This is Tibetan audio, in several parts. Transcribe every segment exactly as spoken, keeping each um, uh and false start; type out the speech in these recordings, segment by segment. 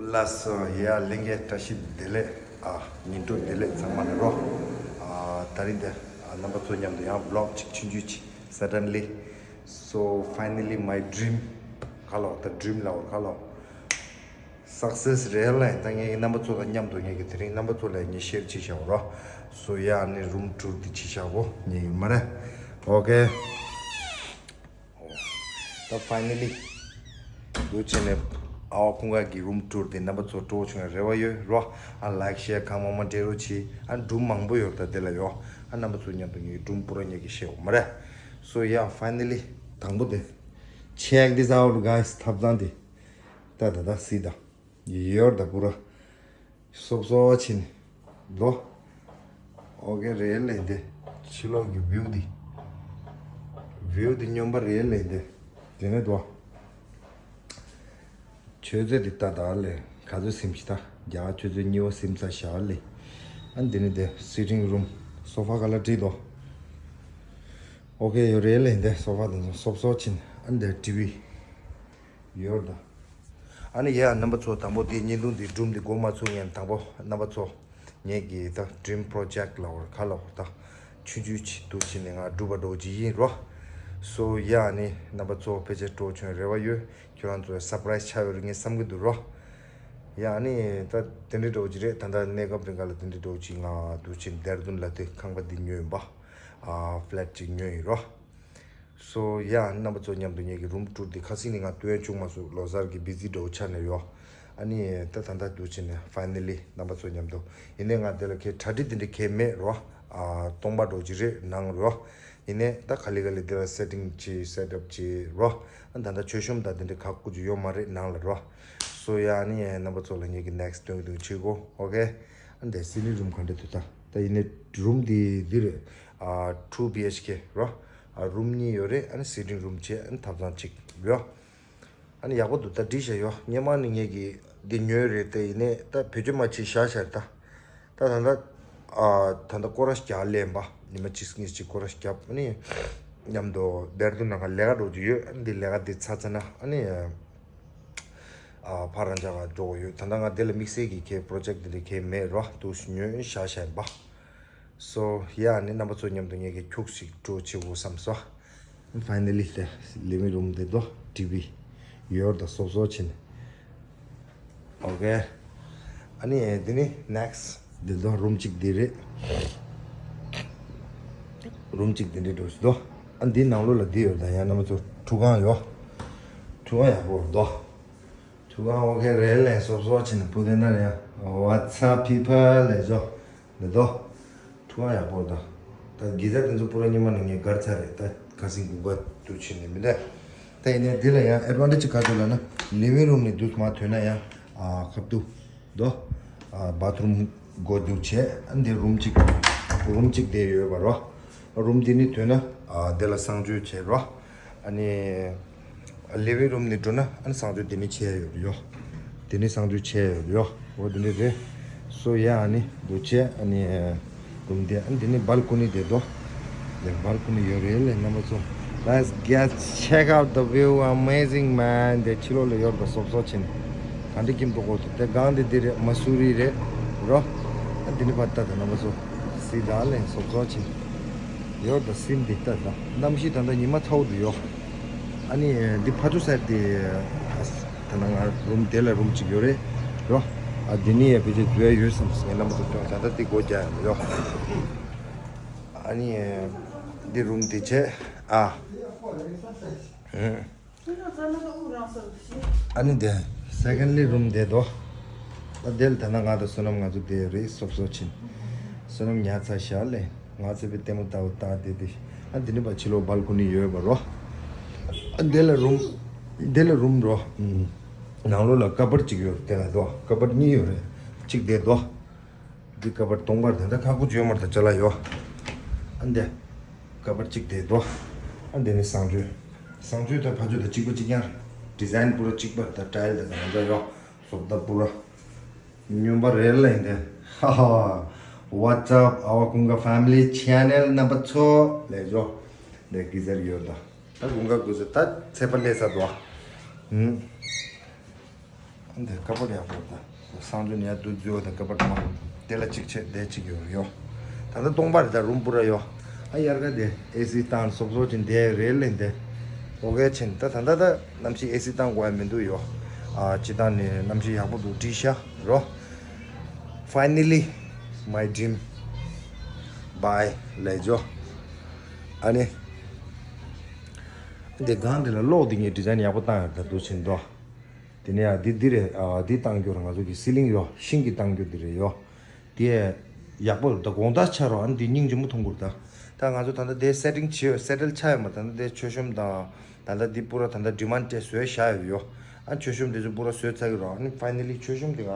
ལགས་སོ། ཡ་ལྷན་རྒྱས་བཀྲ་ཤིས་བདེ་ལེགས། ཨ་ཉིན་དྲོ་བདེ་ལེགས་ཚང་མ་ལ་རོ། ཨ་ད་རིང་འདི་ཨ་རྣམ་པ་ཚོ་མཉམ་དུ་ཡང་vlog་ཅིག་ཆུང་ཆུང་ཅིག suddenly so finally my dream ག་ལོ་ད་dream་ལ་འོ་ག་ལོ་success་རེད་ལ། ད་ངས་རྣམ་པ་ཚོ་དང་མཉམ་དུ་ངས་ཀྱི་དེ་རིང་རྣམ་པ་ཚོ་ལ་ངས་share་བྱེད་བཞག་རོ། so ཡ་ནི་room tour་འདི་བྱེད་བཞག་གོ་ངས་ཡིན་མ་རེད། Okay. ད་finally་འདུག་བྱས་ནས་ཨ་བ་ཁུང་ཁ་གི་room tour་དེ་རྣམ་པ་ཚོ་སྤྲོ་བོ་བྱུང་བའི་རེ་བ་ཡོད་རོ། ཨ་like share་གང་མང་མང་སྤྲད་རོགས་གྱིས། ཨ་room་མང་པོ་ཡོད་ད་དེ་ལ་ཡོ། ཨ་རྣམ་པ་ཚོ་མཉམ་དུ་ངའི་room་པུ་ར་ཉལ་གི་ཤེས་འོ་མ་རེད། So yeah, finally་དང་པོ་དེ། Check this out, guys. ཐབ་ཚང་དེ། ད་ད་ད་སི་ད། ཡོར་ད་པུ་ར། སོབ་སོ་ཕྱིན། ལོ། ཨོ་ཀེ་རེད་ལེ་འདི། ཕྱི་ལོགས་ཀྱི་view་འདི། view་འདི་སྨྱོན་པ་རེད་ལེ་འདི། དེ་ནས་དོ། ཆུ་ཚོད་འདི་ལྟ་ད་ལེ། ག་ཚོད་སིམ་ཅི་ད། རྒྱ་ཆུ་ཚོད་གཉིས་པ་སིམ་ཚ་ཞག་ལེ། ཨ་འདི་ནི་འདི་sitting room། སོ་ཕ་ག་ལ་བྲིས་དོ། ཨོ་ཀེ་ཡོད་རེད་ལེ་འདི་སོ་ཕ་དེ་ཚོ་སོབ་སོ་ཕྱིན། ཨ་འདི་ཊི་ཝི། ཡོད་ད། ཨ་ནི་ཡ་རྣམ་པ་ཚོ་དང་པོ་དེ་བརྙན་ཐུང་འདི་སྒྲུང་འདི་འགོ་མ་ཚུགས་ངན་དང་པོ་རྣམ་པ་ཚོ་ངེད་ཀྱི་ད་dream project་ལ་བར་ཁ་ལ་བར་ད་ཆུང་ཆུང་ཅིག་ཏུ་ཕྱིན་ནས་ང་སྒྲུབ་པ་འགྲོ་གི་ཡིན་རོ། So ཡ་ནི་རྣམ་པ་ཚོ་ཕལ་ཆེར་སྤྲོ་བྱུང་རེ་བ་ཡོད། ཁྱོད་རང་ཚོ་surprise་ཆགས་ཡོད་རེད་ངས་བསམ་གི་འདུག་རོ། ཡ་ནི་ད་དེ་འདྲའི་འགྲོ་གི་རེད། ད་ལྟ་གནས་སྐབས་རིང་ག་ལ་དེ་འདྲའི་འགྲོ་གི་ང་དུ་ཕྱིན་ལྡེར་ལྡུན་ལ་དེ་ཁང་པ་འདི་ཉོས་ཡིན་པ། ཨ་flat་ཅིག་ཉོས་ཡིན་རོ། So ཡ་རྣམ་པ་ཚོ་མཉམ་དུ་ངེད་ཀྱི་room tour་འདི་ཁ་སང་ནས་ང་སྟོན་བྱུང་མ་སོང་ལོ་གསར་གྱི་busy་འགྲོ་ཆ་ནས་ཡོ། ཨ་ནི་ད་ད་ལྟ་འདུག་བྱས་ནས་finally་རྣམ་པ་ཚོ་མཉམ་དུ་ཡིན་ནའི་ང་དེ་ལ་ཁའི་གྲ་སྒྲིག་དེ་འདྲ་གའི་མེད་རོ། ཨ་སྟོང་པ་འགྲོ་གི་རེད་ནང་རོ། ཡིན་ནའི་ད་ག་ལེ་ག་ལེ་དེ་ལ་setting་བྱེད་setup་བྱེད་རོ། ཨ་ད་ད་མཆོད་གཤོམ་ད་དེ་འདྲ་ག་ཀུ་ཅི་ཡོད་མ་རེད་ནང་ལ་རོ། So ཡ་ཨ་ནི་རྣམ་པ་ཚོ་ལ་ངེད་ཀྱི་next་སྟོན་གི་འདུག་བྱེད་གོ། Okay. ཨ་འདི་sitting room་ག་འདྲ་འདུག་ད། ད་ཡིན་ནའི་room་འདི་འདི་རེད། ཨ་two B H K་རོ། ཨ་room་གཉིས་ཡོད་རེད། ཨ་ནི་sitting room་བྱས་ཨ་ནི་ཐབ་ཚང་གཅིག་ཡོད། ཨ་ནི་ཡག་པོ་འདུག་ད་འགྲིག་བཞག་ཡོད། སྔོན་མ་ནི་ངེད་ཀྱིས་འདི་ཉོས་རེད་དེ་ཡིན་ནའི་ད་བེད་སྤྱོད་མ་བྱས་བཞག་བཞག་རེད་ད། ད་ད་ད་ད་ད་སྐོར་ར་རྒྱག་ལེན་པ་ཉི་མ་གཅིག་གཉིས་གཅིག་སྐོར་ར་རྒྱབ་ཨ་ནི་མཉམ་དུ་སྡེར་དུ་ནང་ལས་ཀ་འགྲོ་རྒྱུ་ཡོད། ཨ་ནི་འདི་ལས་ཀ་འདི་ཚར་ཚར་ན་ཨ་ནི་ཨ་ཕ་རང་ཅག་ག་འགྲོ་གི་ཡོད། ད་ལྟ་ང་དེ་ལ་དམིགས་བསལ་གྱི་ཁའི་project་འདི་འདྲ་ཁའི་མེད་རོ། འདུག་ཉོས་བཞག་བཞག་ཡིན་པ། So yeah ཨ་ནི་རྣམ་པ་ཚོ་མཉམ་དུ་ངེད་ཀྱི་ཁྱུག་ཞིག་འགྲོ་བྱེད་དགོས་བསམ་སོ། Finally་དེ་living room་དེ་དོ་TV་ཡོར་དང་སོབ་སོ་ཕྱིན། Okay. ཨ་ནི་དེ་ནི་next་དེ་དོ་room་གཅིག་དེ་རེད། room་གཅིག་དེ་འདྲའི་འགྲོ་ཞིག་དོ། ཨ་འདི་ནང་ལོགས་ལ་འདི་ཡོད་ད། ཡང་རྣམ་པ་ཚོ་ཁྲུས་ཁང་ཡོད། ཁྲུས་ཁང་ཡག་པོ་རེད་དོ། ཁྲུས་ཁང་okay་རེད་ལས་སོབ་སོ་ཕྱིན་ཕུ་དེ་ན་རེད། What's up people་ལས་ཇོ། འདི་དོ། ཁྲུས་ཁང་ཡག་པོ་རེད་ད། ད་གི་ཟ་དེ་ཚོ་པུ་ར་ཉི་མ་ནས་ངས་སྒར་ཚར་རེད། ད་ཁ་སང་དགུན་ཁ་དུ་ཕྱིན་ནས་མི་འདུག་ད་ཡིན་ནའི་འདི་ལ་ཡང་advantage་ག་ཚོད་ལབ་ན་living room་ནས་འདུག་མ་ཐོན་ན་ཡང་ཨ་ཁབ་ཏུ་དོ། ཨ་bathroom་སྒོ་འདུག་བྱས་ཨ་འདི་room་གཅིག room་གཅིག་དེ་ཡོད་པ་རོ། room་འདི་ནི་ཐོན་ན་ཨ་དེ་ལ་གསང་སྤྱོད་བྱས་རོ། ཨ་ནི་living room་ནས་འགྲོ་ན་ཨ་ནི་གསང་སྤྱོད་དེ་ནི་ཆེ་ཡོད་ཡོ། དེ་ནི་གསང་སྤྱོད་ཆེ་ཡོད་ཡོ། འོ་དེ་ནི་རེད། So yeah ཨ་ནི་འདུག་བྱས་ཨ་ནི་room་དེ་ཨ་ནི་དེ་ནི་balcony་དེ་དོ། དེ་balcony་ཡོད་རེད་ལས་རྣམ་པ་ཚོ། Let's get check out the view, amazing man. དེ་ཕྱི་ལོགས་ལ་ཡོད་པ་སོབ་སོ་ཕྱིན། ག་འདྲ་ཁྱིམ་དུ་གོ་ཐུབ་དེ་སྒང་དེ་འདི་རེད། མ་སུ་རི་རེད་རོ། ཨ་དེ་ནི་ཕར་ལྟ་དང་རྣམ་པ་ཚོ་སི་ད་ལས་སོབ་སོ་ཕྱིན། ཡོད་ད་སིམ་འདི་ལྟ་དང་གནམ་གཤིས་ད་ལྟ་ཉི་མ་ཚ་བོ་འདུག་ཡོ། ཨ་ནི་འདི་ཕ་ཚོ་སར་དེ་ད་ན་ང་room་དེ་ལ་room་གཅིག་ཡོད་རེད་རོ། ཨ་དེ་ནི་ཡ་ཕལ་ཆེར་འཛུལ་ཡ་ཡོད་བསམ་སོང་ངས་རྣམ་པ་ཚོ་སྟོན། ད་ལྟ་དེ་སྒོ་རྒྱག་ཡོད་ཡོ། ཨ་ནི་འདི་room་དེ་བྱས་ཨ། ཨ་ནི་དེ་secondly room་དེ་དོ། ད་དེ་ལ་ད་ན་ང་དང་བསོད་ནམས་ང་ཚོ་དེ་རེད་སོབ་སོ་ཕྱིན། བསོད་ནམས་ཉར་ཚར་ཤག་ལས་ང་ཚོ་པའི་ལྟད་མོ་ལྟ་བུ་ལྟ་དེ་དེ། ཨ་དེ་ནི་པ་ཕྱི་ལོགས་balcony་ཡོད་པ་རོ། ཨ་དེ་ལ་room་དེ་ལ་room་རོ། ནང་ལོགས་ལ་cupboard་གཅིག་ཡོད་དེ་ལ་དོ། cupboard་གཉིས་ཡོད་རེད། གཅིག་དེ་དོ། འདི་ཀ་བར་སྟོང་པར་དེ་འདྲ་ཁ་ཁུ་བྱོས་མར་དང་ཅ་ལག་ཡོད། ཨ་འདི། ཀ་བར་གཅིག་དེ་དོ། ཨ་འདི་ནི་གསང་སྤྱོད། གསང་སྤྱོད་དང་ཕ་ཆོས་དང་གཅིག་པ་གཅིག་རྐྱང་། design་པུ་ར་གཅིག་པ་དང་tile་དང་དང་འདྲ་ཡོད། བཟོ་ལྟ་པུ་ར། སྨྱོན་པ་རེད་ལ་ཡིན་ཏེ། ཧ་ཧ། What's up our Kunga family channel རྣམ་པ་ཚོ། ལས་ཇོ། འདི་གི་ཟེར་ཡོད་ད། ད་Kunga གི་ཟེར་ད་ཚེ་པ་ལས་ས་དོ། ཧུམ། འདི་ཀ་པར་ཡག་པོ་ད། སང་ཇོ་ནས་ཡར་འདུག་འཛུལ་བ་དང་ཀ་པར་དང་དེ་ལ་གཅིག་བྱས་དེ་གཅིག་ཡོད་རེད་ཡོ། ད་ལྟ་སྟོང་པ་རེད་ད་རུམ་པུ་ར་ཡོ། ཨ་ཡར་ག་དེ་ཨེ་སི་བཏང་སོབ་སོབ་ཅིག་འདས་རེད་ལེ་འདི། ཨོ་ཀེ་ཕྱིན་ད་ད་ད་ད་གནམ་གཤིས་ཨེ་སི་བཏང་དགོས་ཡ་མི་འདུག་ཡོ། ཨ་སྤྱི་བཏང་ནས་གནམ་གཤིས་ཡག་པོ་འདུག་བྲིས་ཤག་རོ། Finally, my dream. Bye. ལེགས་འཇོ། ཨ་ནི། འདི་སྒང་འདི་ལ་གློག་འདི་ངས་ཌི་ཛའིན་ཡག་པོ་བཏང་ཡོད་ད་འདུག་ཕྱིན་དོ། དེ་ནས་ཡང་འདི་འདི་རེད་ཨ། འདི་བཏང་རྒྱུ་རེད་ང་ཚོ་གི་སི་ལིང་ཡོ་ཤིང་གི་བཏང་རྒྱུ་འདི་རེད་ཡོ། དེ་ཡག་པོ་རེད་ད་དགོང་དག་ཆ་རོ་ཨ་ནི་འདི་སྙིང་རྗེ་མོ་མཐོང་གི་རེད་ད། ད་ང་ཚོ་ད་ལྟ་དེ་སེ་ཊིང་བྱས་ཡོད་སེ་ཊལ་ཆགས་ཡོད་མ་ད་ལྟ་དེ་མཆོད་གཤོམ་དང་ད་ལྟ་འདི་པུ་ར་ད་ལྟ་ཌི་མན་ཊི་བཟོས་བཞག་ཡོད་ཡོ། ཨ་མཆོད་གཤོམ་དེ་ཚོ་པུ་ར་བཟོས་ཚར་གི་རོ་ཨ་ནི་ཕའི་ནལ་ལི་མཆོད་གཤོམ་དེ་ག་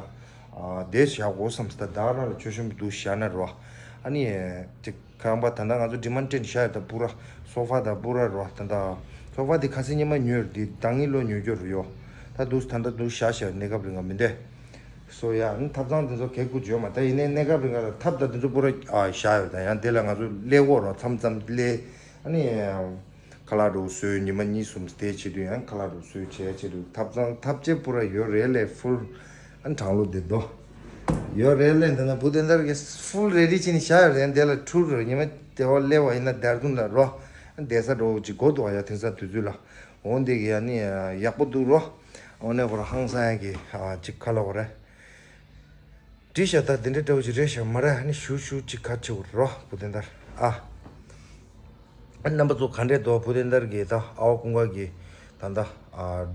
ཨ་དེ་བཞག་དགོས་བསམ་སི་ད་ད་ག་རང་ལ་མཆོད་གཤོམ་འདུག་བཞག་ན་རོ་ཨ་ནི་དེ། ཁ་ཡང་པ་ད་ལྟ་ང་ཚོ་ཌི་མན་ཊི་ཊི་ཤར་དང་པུ་ར་སོ་ཕ་དང་པུ་ར་རོ་ད་ལྟ་སོ་ཕ་དེ་ཁ་སེ་ཉི་མ་ཉོས་རེད་དེ་ད་ངི་ལོ་ཉོ་རྒྱུ་རུ་ཡོ། ད་འདུག་ད་ལྟ་འདུག་བཞག་བཞག་གནས་སྐབས་རིང་ང་མི་འདོད། སོ་ཡ་ཨ་ནི་ཐབ་ཚང་དེ་ཚོ་གེ་ཀུ་བརྗོད་མ་ད་ཡིན་ནའི་གནས་སྐབས་རིང་ང་ལ་ཐབ་ད་དེ་ཚོ་པུ་ར་ཨ་བཞག་ཡོད་ད་ཡང་དེ་ལ་ང་ཚོ་སླེ་གོ་རོ་མཚམས་མཚམས་སླེ་ཨ་ནི། ཁ་ལག་འགྲོ་བཟོས་ཉི་མ་གཉིས་གསུམ་དེ་བྱེད་དུས་ཡང་ཁ་ལག་འགྲོ་བཟོས་བྱས་བྱེད་དུས་ཐབ་ཚང་ཐབ་ཆས་པུ་ར་ཡོད་རེད་ལས་ཕུལ་ཨ་གྲང་ལོ་དེ་དོ། ཡོད་རེད་ལས་འདི་ན་བུ་དེ་འདར་གི་ཕུལ་རེ་ཌི་བྱས་ནས་བཞག་ཡོད་རེད་དེ་ལ་འཁྲུལ་རེད་ཉི་མ་དེ་བ་སླེབས་པ་ཡིན་ན་དར་དུང་ལ་རོ། བསྡད་ས་འགྲོ་ཅིག་གོ་འདུག་ཡ་དེང་སང་དུས་ཚོད་ལ་འོང་དེ་གི་ཡ་ནི་ཡག་པོ་འདུག་རོ། འོ་ནས་ཁོ་ར་ཧང་སང་ཡ་གི་ཅིག་ཁ་ལོ་བ་རེད། བྲིས་ཤག་ད་འདི་འདྲ་འདྲ་བོ་ཞིག་རེད་ཤག་མ་རེད་ཨ་ནི་ཞུ་ཞུ་ཅིག་ག་ཆེ་བོ་རོ་བུ་དེ་འདར་ཨ། རྣམ་པ་ཚོ་ག་འདྲས་འདུག་བུ་དེ་འདར་གི་ད་ཨའོ་ཀུན་དགའ་གི་ད་ད་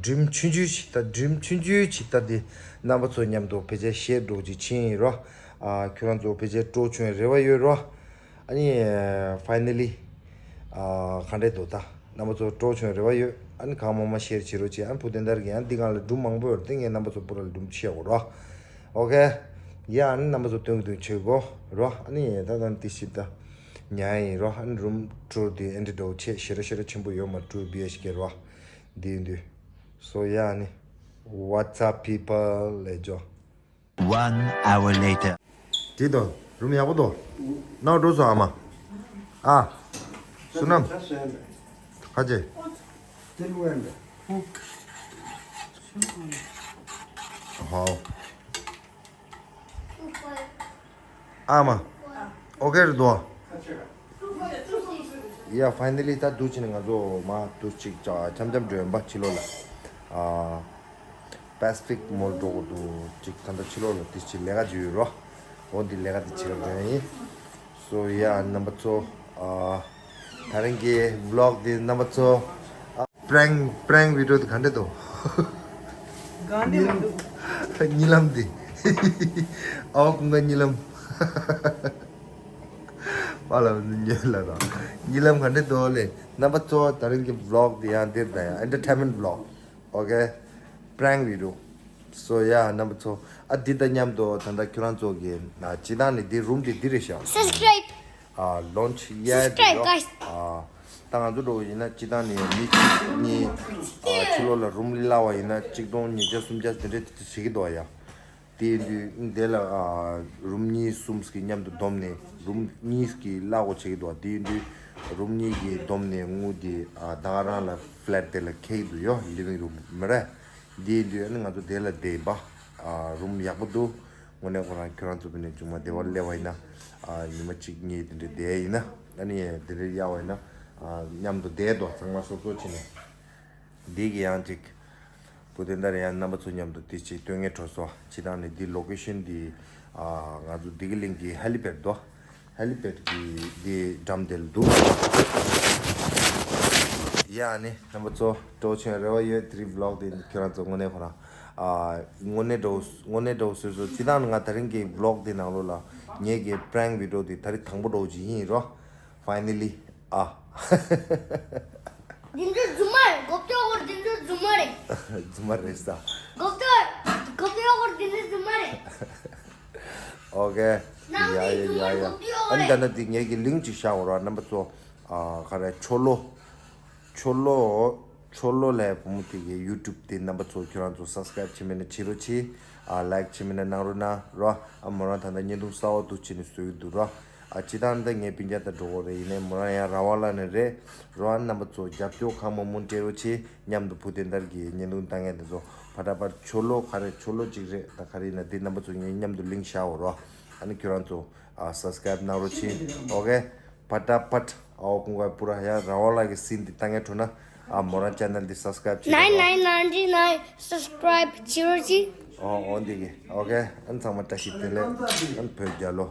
ཌི་རིམ་ཆུང་ཆུང་ཞིག་ད་ཌི་རིམ་ཆུང་ཆུང་ཞིག་ད་འདི་རྣམ་པ་ཚོ་མཉམ་དུ་ཕལ་ཆེར་ཤེར་འགྲོ་ཅིག་ཕྱིན་ཡིན་རོ། ཨ་ཁྱོད་རང་ཚོ་ཕལ་ཆེར་སྤྲོ་བྱུང་རེ་བ་ཡོད་རོ། ཨ་ནི་ཕའི་ནལ་ལི་ཨ་ག་འདྲས་འདུག་ད་རྣམ་པ་ཚོ་སྤྲོ་བྱུང་རེ་བ་ཡོད་ཨ་ནི་གང་མང་མང་ཤེར་བྱེད་རོགས་བྱེད་ཨ་ནི་བུ་དེ་འདར་གི་ཨ་ནི་འདི་སྒང་ལ་སྒྲུང་མང་པོ་ཡོད་རེད་དེ་ངས་རྣམ་པ་ཚོ་པུ་ར་ལ་སྒྲུང་བཤད་དགོས་རོ། ཨོ་ཀེ། ཡ་ཨ་ནི་རྣམ་པ་ཚོ་སྟོན་གི་འདུག་བྱེད་དགོས་རོ་ཨ་ནི་ད་ད་འདི་ཞིབ་ད་ཉ་ཡིན་རོ་ཨ་ནི་རུམ་ཊུར་དེ་ཨེ་འདྲ་འདྲ་བོ་བྱེད་ཞེ་དྲག་ཞེ་དྲག་ཆེན་པོ་ཡོད་མ་ཊུ་བྷི་ཨེཆ་ཀེ་རོ་འདི་ཡིན་དུས། སོ་ཡ་ཨ་ནི། What's up people? ལས་ཇོ། One hour later. དེ་དང་རུམ་ཡག་པོ་དང་། ནང་འགྲོ་སོང་ཨ་མ། ཨ། བསོད་ནམས། ཁ་ཅེ། ཧའོ། ཨ་མ། ཨོ་ཀེ་རེད་དོ། ཡ་ཕའི་ནལ་ལི་ད་འདུག་ཕྱིན་ནས་ང་ཚོ་མ་འདུག་ཅིག་འཆམ་འཆམ་འགྲོ་ཡིན་པ་ཕྱི་ལོགས་ལ། ཨ། པེ་སི་ཕིག་མོལ་འགྲོ་དགོས་འདུག་ཅིག་ད་ལྟ་ཕྱི་ལོགས་ལ་དེ་ཅིག་ལས་ཀ་ཅིག་ཡོད་རོ། འོ་འདི་ལས་ཀ་དེ་བྱེད་ག་འགྲོ་ཡིན། སོ་ཡ་རྣམ་པ་ཚོ། ཨ། ད་རིང་གི་བི་ལོག་འདི་རྣམ་པ་ཚོ། ཨ། པྲེང་པྲེང་བི་ཌི་ཡོ་འདི་ག་འདྲ་འདུག་གང་འདྲ་མི་འདུག་གཉིད་ལམ་འདི། ཨའོ་ཀུན་དགའ་གཉིད་ལམ། པཱ་ལགས་ཉོས་ལ་ར། གཉིད་ལམ་ག་འདྲ་འདུག་ལས། རྣམ་པ་ཚོ་ད་རིང་གི་བི་ལོག་འདི་ཡང་འདིར་ད་ཡང་ཨེན་ཊར་ཊེན་མེན་ཊི་བི་ལོག་ཨོ་ཀེ། པྲེང་བི་ཌི་ཡོ། སོ་ཡ་རྣམ་པ་ཚོ། ཨ་འདི་དང་མཉམ་དུ་ད་ལྟ་ཁྱོད་རང་ཚོ་གི་ན་སྤྱི་བཏང་ནས་འདི་རུམ་འདི་འདི་རེད་ཤག Subscribe. ཨ་ལོན་ཆི་ཡ་དེ་Subscribe, ཡོ། guys. ཨ་ད་ང་ཚོ་འགྲོ་བ་ཡིན་ན་སྤྱི་བཏང་ནས་མི་གཅིག་གཉིས། ཨ་ཕྱི་ལོགས་ལ་རུམ་གླ་བ་ཡིན་ན་གཅིག་སྟོང་ཉིས་བརྒྱ་སུམ་བརྒྱ་དེ་འདྲ་དེ་བྱེད་ཀྱི་འདུག་ཡ། དེ་ཡིན་དུས་དེ་ལ་ཨ་རུམ་གཉིས་གསུམ་ཀྱི་མཉམ་དུ་བསྡོམས་ནས་རུམ་གཉིས་ཀྱི་གླ་སྒོ་བྱེད་ཀྱི་འདུག་དེ་ཡིན་དུས་རུམ་གཉིས་ཀྱི་བསྡོམས་ནས་དངུལ་དེ་ཨ་ད་ག་རང་ལ་ཕི་ལེཊ་དེ་ལ་ཁེལ་གྱི་འདུག་ཡོ་ལི་ཝིང་རུམ་མ་རེད། དེ་ཡིན་དུས་ཨ་ནི་ང་ཚོ་དེ་ལ་བསྡད་པ། ཨ་རུམ་ཡག་པོ་འདུག་དངོས་གནས་ཁོ་རང་ཁྱོད་རང་ཚོ་བི་ནས་ཅུང་མ་བདེ་བ་སླེབས་པ་ཡིན་ན་ཨ་ཉི་མ་གཅིག་གཉིས་དེ་འདྲ་བསྡད་ཡིན་ན་ཨ་ནི་དེ་འདྲ་གཡར་བ་ཡིན་ན་ཨ་མཉམ་དུ་བསྡད་དོ་ཚང་མ་སོ་སོ་བྱས་ནས་འདི་གི་ཡང་ཅིག་བུ་དེ་འདྲ་ཡང་རྣམ་པ་ཚོ་མཉམ་དུ་དེ་ཅིག་སྟོན་ངེས་འཕྲོ་སོ་བྱེད་སྟངས་ནི་འདི་ལོ་ཀེ་ཤན་འདི་ཨ་ང་ཚོ་བདེ་སྐྱིད་གླིང་གི་ཧེ་ལི་པེཌ་དོ། ཧེ་ལི་པེཌ་ཀྱི་འདི་འགྲམ་དེ་ལ་འདུག་ཡ་ཨ་ནི་རྣམ་པ་ཚོ་སྤྲོ་ཆེན་རེ་བ་ཡོད་དེ་རིང་བི་ལོག་དེ་ཁྱོད་རང་ཚོ་དངོས་གནས་ཁོ་རང་ཨ་དངོས་གནས་འགྲོ་དངོས་གནས་འགྲོ་སོ་སོ་སྤྱི་བཏང་ང་ད་རིང་གི་བི་ལོག་དེ་ནང་ལོགས་ལ་ངེད་ཀྱི་པྲེང་བི་ཌི་ཡོ་དེ་ད་རིང་དང་པོ་འགྲོ་གི་ཡིན་རོ། ཕའི་ནལ་ལི་ཨ། འདི་ཚོ་རྫུན་མ་རེད། གོ་ཐོས་ཧོར་འདི་ཚོ་རྫུན་མ་རེད། རྫུན་མ་རེད་ས། གོ་ཐོས་གོ་ཐོས་ཧོར་འདི་ཚོ་རྫུན་མ་རེད། ཨོ་ཀེ། ནང་ཡ་ཡ་ཡ་ཡ། ཨ་ནི་ད་ནི་འདི་ངེད་ཀྱི་ལིང་ཅིག་བཞག་འོ་ར་རྣམ་པ་ཚོ། ཨ་ག་རེ་ཆོ་ལོ། ཆོ་ལོ། ཆོ་ལོ་ལས་བུ་མོ་དེ་གའི་ཡུ་ཊུབ་དེ་རྣམ་པ་ཚོ་ཁྱོད་རང་ཚོ་སབ་སི་ཀ་རེབ་བྱེད་མེད་ན་བྱེད་རོགས་གྱིས། ཨ་ལའིཀ་བྱེད་མེད་ན་གནང་རོགས་གནང་རོ། ཨ་མོ་རང་ད་ལྟ་བརྙན་ཐུང་གསར་པ་འདུག་བྱེད་ནས་བཟོ་གི་འདུག་རོ། ཨ་སྤྱི་བཏང་འདི་ངའི་སྤུན་ཀྱག་དང་འགྲོ་གི་རེད། ཡིན་ནའི་མོ་རང་ཡང་ར་བ་ལ་ནས་རེད། ར་བ་རྣམ་པ་ཚོ་རྒྱབ་སྐྱོར་གང་མང་མང་སྤྲད་རོགས་བྱེད། མཉམ་དུ་བུ་དེ་འདར་གྱི་བརྙན་ཐུང་བཏང་མཁན་དེ་ཚོ་ཕ་ཏྲ་པ་ཆོ་ལོ་ག་རེ་ཆོ་ལོ་གཅིག་རེད། ད་ག་རེ་ཡིན་ན་འདི་རྣམ་པ་ཚོ་ངས་མཉམ་དུ་ལིང་ཤར་འོ་རོ། ཨ་ནི་ཁྱོད་རང་ཚོ་ཨ་སབ་སི་ཀ་རེབ་གནང་རོགས་བྱེད། ཨོ་ཀེ། ཕ་ཏྲ་པ་ཨོ་ཀུང་ག་པུ་ར་ཡ་ར་བ་ལ་གི་སིན་འདི་བཏང་མཁན་འགྲོ་ན། ཨ་མོ་རང་ཅེ་ནལ་འདི་སབ་སི་ཀ་རེབ་བྱེད་རོགས། nine nine ninety-nine subscribe བྱེད་རོགས་གྱིས། ཨོ་ཨོ་འདི་གི་ཨོ་ཀེ། ཨ་ནི་ཚང་མ་བཀྲ་ཤིས་བདེ་ལེགས། ཨ་ནི་བོད་རྒྱལ་ལོ།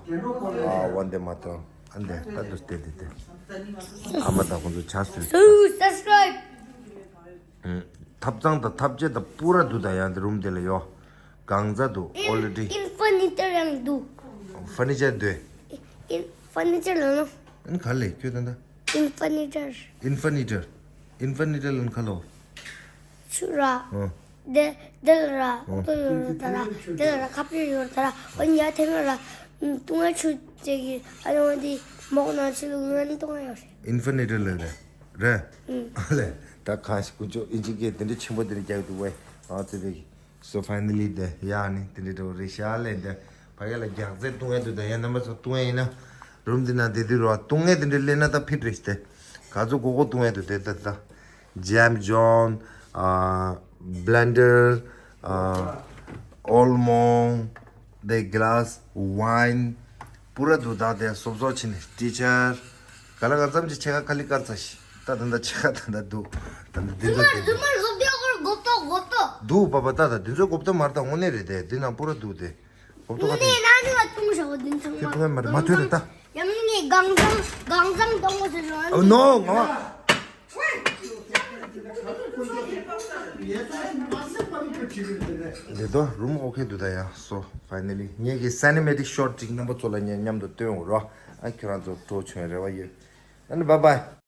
ཨ་བན་དེ་མ་ཏྲམ། ཨ་འདི་ད་དུ་བལྟས་དེ་དེ། ཨ་མ་དང་ཁོང་ཚོ་ཆ་སུས། སུ་སབ་སི་ཀ་རེབ། ཐབ་ཚང་དང་ཐབ་ཆས་དང་པུ་ར་འདུག་ད་ཡང་འདི་རུམ་དེ་ལ་ཡོ། གང་ཚ་འདུག་ཨོ་ལེ་ཌི། ཨིན་ཕར་ནི་ཅར་ཡང་འདུག་ཕར་ནི་ཅར་འདུག་ཨིན་ཕར་ནི་ཅར་ལ་ནོ། ཨ་ནི་ག་ལེ་ཁྱོད་ད་ད། ཨིན་ཕར་ནི་ཅར། ཨིན་ཕར་ནི་ཅར། ཨིན་ཕར་ནི་ཅར་ལ་ནི་ག་ལོ། ཆུ་ར། ཨ། དེ་དེ་ལ་ར་ཨོ་ཏོ་ཡོད་ར་ད་ར། དེ་ལ་ར་ཁ་པར་ཡོད་ར་ད་ར། ཨོ་ཉ་ཐེ་ན་ར། ཏུང་ཨ་ཆུ་ཅེ་གི་ཨ་ནི་འོ་དེ་མོག་ན་ཆུ་ལུག་ཡོད་ནི་ཏུང་ཨ་ཡོད་རེད། ཨིན་ཕར་ནི་ཅར་ལ་རེད། རེད། ཨ་ལེ། ད་གང་ཞིག་ཀུན་སྤྱོད་ཨིན་ཇི་སྐད་དེ་འདྲ་ཆེན་པོ་དེ་འདྲ་རྒྱག་འདུག་བས། ཨ་ཙི་བས། So finally དེ་ཡ་ནི་དེ་འདྲ་འགྲོ་རེད་ཤག་ལས་འདི་ཕ་གི་ལ་རྒྱག་རྩེ་བཏུང་ཡ་འདུག་ད་ཡ་རྣམ་པ་ཚོ་བཏུང་ཡ་ཡིན་ན། རུམ་འདི་ན་བསྡད་དུས་རོ་བཏུང་ཡ་དེ་འདྲ་སླེབས་ན་ད་ཕིཊ་རེད་ཤག་དེ། ག་ཚོད་གོ་གོ་བཏུང་ཡ་འདུག་དེ་ད་ད། Jam John ཨ་Blender ཨ་Almond དེ་glass wine པུ་ར་འདུག་ད་དེ་སོབ་སོབ་ཕྱིན་ནས་ཊི་ཆར། ག་ལ་ག་ཙམ་གྱི་ཕྱེད་ཀ་ཁ་ལི་དཀར་ཚ་ཤི། ད་ད་ད་ཕྱེད་ཀ་ད་ད་འདུག་ད་ད་འདི་ཚོ་དེ་འདུག་དེ་འདུག་དེ་འདུག་དེ་འདུག་དེ་འདུག་འདུག་པ་པ་ད་ད་འདི་ཚོ་གོབ་ཏོ་མར་ད་དངོས་གནས་རེད་དེ། འདི་ནང་པུ་ར་འདུག་དེ་གོབ་ཏོ་ག་དེ། དངོས་གནས་ན་ནི་ང་ཐུང་ཞོག་འདི་ཚང་མ། དེ་ཐུང་མ་མར་མ་ཐོས་དེ་ད། ཡང་ནི་གང་ཚང་གང་ཚང་གཏོང་དགོས་ཟེར་རོ། ཨོ་ནོ་ང་། དེ་དོ་རུམ་ཨོ་ཁེ་འདུག་ད་ཡ། So finally ངེད་ཀྱི་cinematic shot ཅིག་རྣམ་པ་ཚོ་ལ་ངས་མཉམ་དུ་སྟོན་འོ་རོ། ཨ་ཁྱོད་རང་ཚོ་འགྲོ་བྱོན་རེ་བ་ཡོད། ཨ་ནི་bye bye།